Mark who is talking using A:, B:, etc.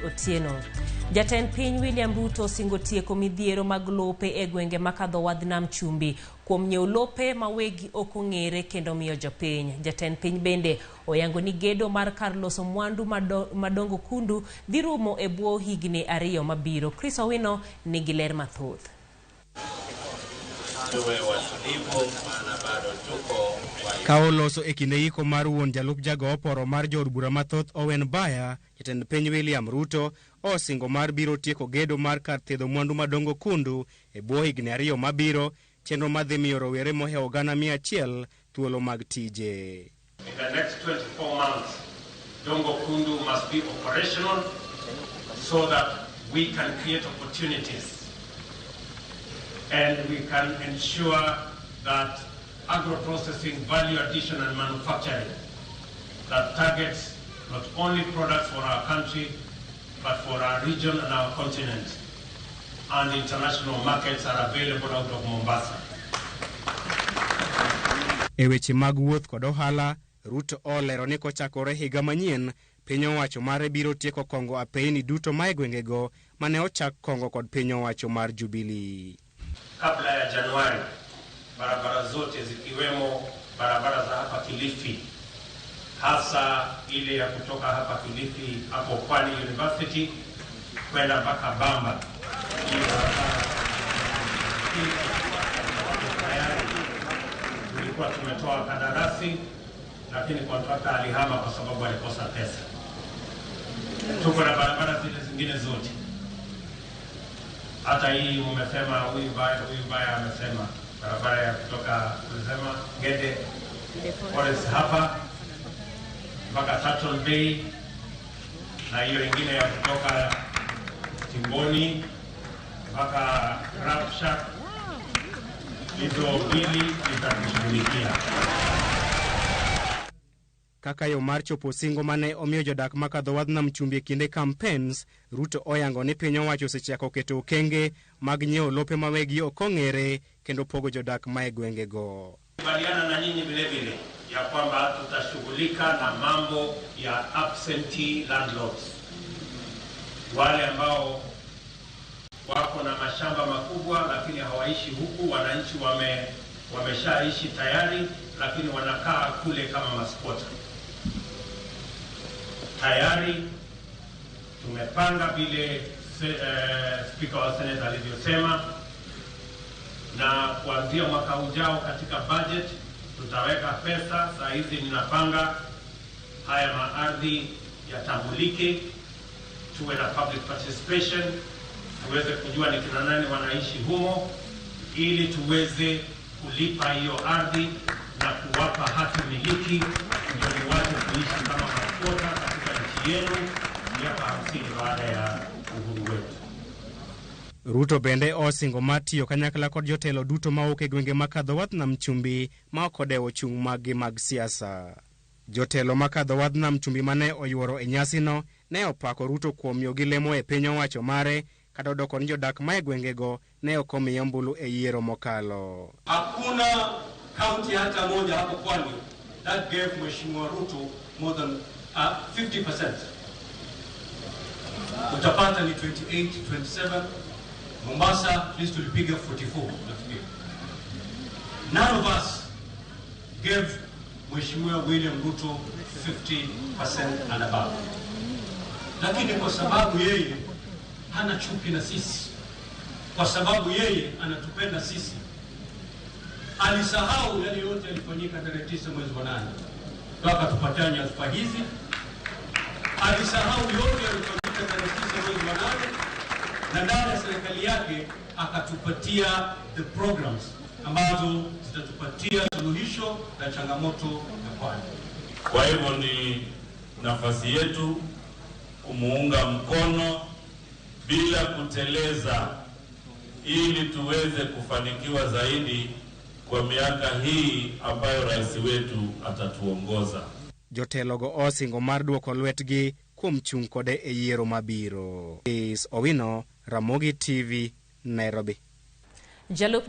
A: Otieno. Jatend piny William Ruto osingo tieko midhiero mag lope e gwenge makadho wadh nam chumbi kuom nyiewo lope ma wegi ok ong'ere kendo miyo jopiny. Jatend piny bende oyango ni gedo mar kar loso mwandu madongo kundu dhi rumo e bwo higni 2 mabiro. Chris Owino nigi ler mathoth.
B: Ka oloso e kinde yiko mar wuon jalup jago oporo mar jood bura mathoth Owen Baya, jatend piny William Ruto osingo mar biro tieko gedo mar kar thiedho mwandu madongo kundu e bwo higni 2 mabiro, chenro madhi miyo rowere mohewo gana 100 thuolo mag tije.
C: In the next 24 months, Dongo Kundu must be operational so that we can create opportunities and we can ensure that agro-processing, value addition and manufacturing that targets not only products for our country, but for our region and our continent, and international markets are available out of Mombasa.
B: E weche mag wuoth kod ohala, Ruto olero ni kochakore higa manyien, piny owacho mare biro tieko kongo apeini duto ma e gwengego mane ochak kongo kod piny owacho mar Jubilee.
C: Kabla ya Januari, barabara zote zikiwemo barabara za hapa Kilifi, hasa ile ya kutoka hapa Kilifi hapo Pwani University kwenda mpaka Bamba. Tulikuwa tumetoa kandarasi lakini kontrakta alihama kwa sababu alikosa pesa. Tuko na barabara zile zingine zote. Hata hii umesema huyu baya amesema barabara ya kutoka ulisema Gede Forest hapa mpaka Turtle Bay, na hiyo ingine ya kutoka Timboni mpaka Crab Shack. Hizo mbili zitatushughulikia.
B: Kaka yo mar chopo singo mane omiyo jodak makadho wadh nam chumbi e kinde campaigns, Ruto oyango ni piny owacho osechako keto okenge mag nyiewo lope ma wegi ok ong'ere kendo pogo jodak ma e gwengego.
C: Kubaliana na nyinyi vile vile ya kwamba tutashughulika na mambo ya absentee landlords, wale ambao wako na mashamba makubwa lakini hawaishi huku, wananchi wameshaishi tayari lakini wanakaa kule kama maspota. Tayari tumepanga vile Speaker wa Senate alivyosema, na kuanzia mwaka ujao katika budget tutaweka pesa. Saa hizi ninapanga haya maardhi yatambulike, tuwe na public participation, tuweze kujua ni kina nani wanaishi humo, ili tuweze kulipa hiyo ardhi na kuwapa hati miliki, ndio niwache kuishi kama maskota katika nchi yenu miaka 50 baada ya uhuru wetu.
B: Ruto bende osingo mar tiyo kanyakla kod jotelo duto mawuok e gwenge makadho wadh nam chumbi ma ok odewo chung' maggi mag siasa. Jotelo makadho wadh nam chumbi mane oyuoro e nyasino ne opako Ruto kuom miyogi lemo e piny owacho mare, kata odoko ni jodak ma e gwengego ne ok omiye ombulu e yiero mokalo.
D: Hakuna kaunti hata moja hapo Pwani that gave Mheshimiwa Ruto more than 50%. Utapata ni 28, 27. Mombasa at least tulipiga 44 nafikiri. None of us gave Mheshimiwa William Ruto 50% and above. Lakini kwa sababu yeye hana chuki na sisi, kwa sababu yeye anatupenda sisi, alisahau yale yote yalifanyika tarehe 9 mwezi wa 8 mpaka tupatia nyadhifa hizi. Alisahau yote yalifanyika tarehe 9 mwezi wa 8, na ndani ya serikali yake akatupatia the programs ambazo zitatupatia suluhisho la changamoto ya Pwani.
E: Kwa hivyo ni nafasi yetu kumuunga mkono bila kuteleza, ili tuweze kufanikiwa zaidi kwa miaka hii ambayo rais wetu atatuongoza.
B: Jotelogo osingo mar duoko lwetgi kuom chung' kode e yiero mabiro. Owino, Ramogi TV, Nairobi.
A: Jalup